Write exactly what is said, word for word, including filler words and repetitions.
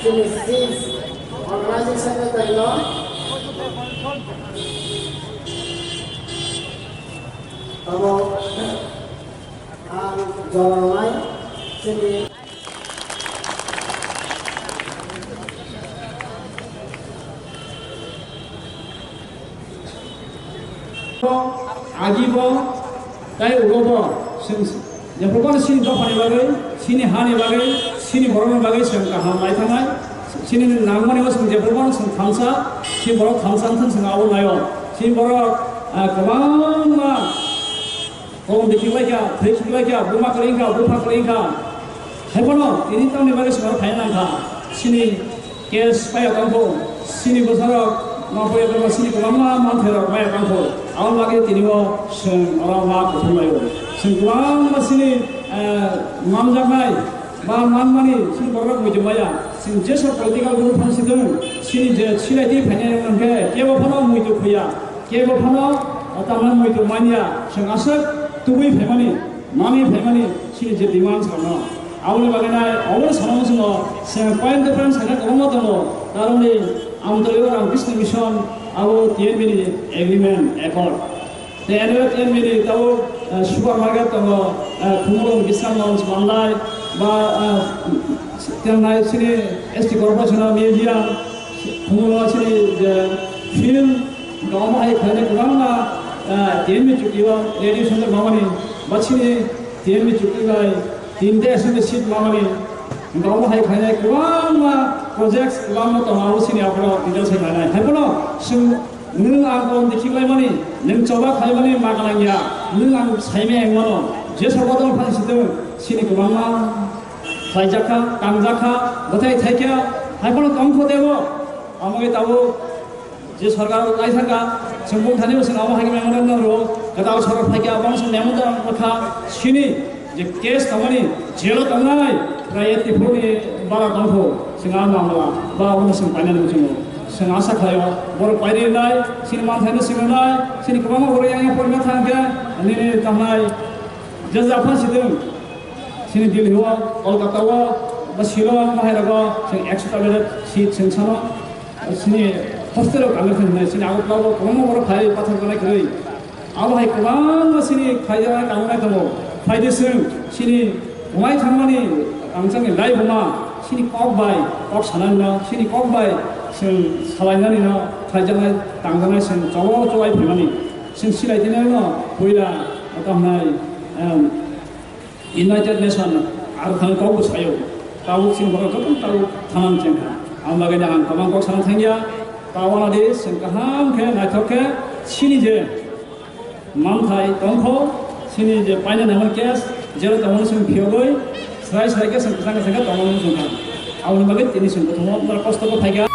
Chief Organizing Secretary no tamo ang jornai chini Agi bo tei ulo bo chwng jephru phano chini dophani bagwi, chini hani bagwi, chini borokni bagwi chwng kaham naithanai. Chini nangmani o chwng jephru phano chwng thansa, chini borok thansa wngthang chwng abo naio. Chini borok, ah, kwbangma Kok bikhiklaikha, thwikiklaikha, buma kwrwikha, bupha kwrwikha. Haiphano tini tamni bagwi swngo phaina nangkha. Chini case paiya tongkho, chini bwsarok, maphuya tongkho, chini kwbangma manthairok maya tongkho. Aboni bagwi tini o chwng oro ma kuthum laio. Chwng kwbangma chini, eh, mamjaknai, Ba manmani, chini borok muitu maya. Chini jesa political group phan sidung, chini je silai twi phainai wngkha, kebo phano muitu khuya, kebo phano, ah, tamna muitu manya. Chwng aswk tubui phaimani, manwi phaimani, chini je demand sano. Aboni bagwi nai, aboni samung swngo, chwng point to point sakha kwbangma tongo. Taroni Amtwlwi Ramakrishna Mission, abo T N B ni agreement, accord. Tei N L F N B ni tabuk, eh, supermarket tongo, eh, Khumulwng Bisramganj Mandai ba, eh, tengnai chini S T corporation o museum, Khumulwng chini je field, omo hai khlainai kwbangma, eh, T N B chukti o radio center mamani, ba chini T N B chukti bai tinta assembly seat mamani, omo hai khlainai kwbangma projects kwbangma tongo, abo chini aphuru details hai khlainai. Haiphano chwng Nwng ang kon dikhi khlaimani, nwng choba khlaimani ma gwnang ya, nwng ang saimai ang mano, jesa bodol phai sitwng, chini kwbangma khlaijakha, tangjakha, bwthai thaikha, haiphano tongkho tebo, omo khe tabuk je sorkar lai thangkha, chwng bumthani bo chwng abo hai khe memorandum rwo, kwtal sorkar phaikha, abo chwng memorandum rwkha, chini Je case tongmani, jail o tongnai, prai eighty four ni bara tongkho, chwng a mamla, ba abono chwng painani muchungo. Chwng asa khlaio, borok painai nai, chini manthaino swngwi nai, chini kwbangma borok yang yang porina thang khe, nini tangnai, je ja phan sidung, chini Delhi o, Kolkata o, ba Shillong o, hai rogo, chwng ekso ta bejak seat chwng sano, chini hostel o kangwi thang nai, chini Agartala o kwbangma borok khai pathor kanai kwrwi. Abo hai kwbangma chini khlaijaknai tangmani tongo. Phaidi chwng chini bumai thangmani rangchakni laibuma chini kok bai kok sanani no, chini kok bai chwng salainani no khlaijaknai tangjaknai chwng chobo chobai phaimani. Chwng silai tini no puila tamo hwnai, em, United Nation aro thani kok bwsaio, tabuk chini borok joto tabuk thanang chengkha. Ang bagwi ang kwbang kok sana thangya, ta wana di chwng kaham khe naithok khe chini je manthai tongkho, chini je paina nangmani case, jero tongmani chwng phiyogwi, srai srai khe chwng kwchang kwchang khe tongmani chwng kha. Aboni bagwi tini chwng kwthangma kosto khe phaikha.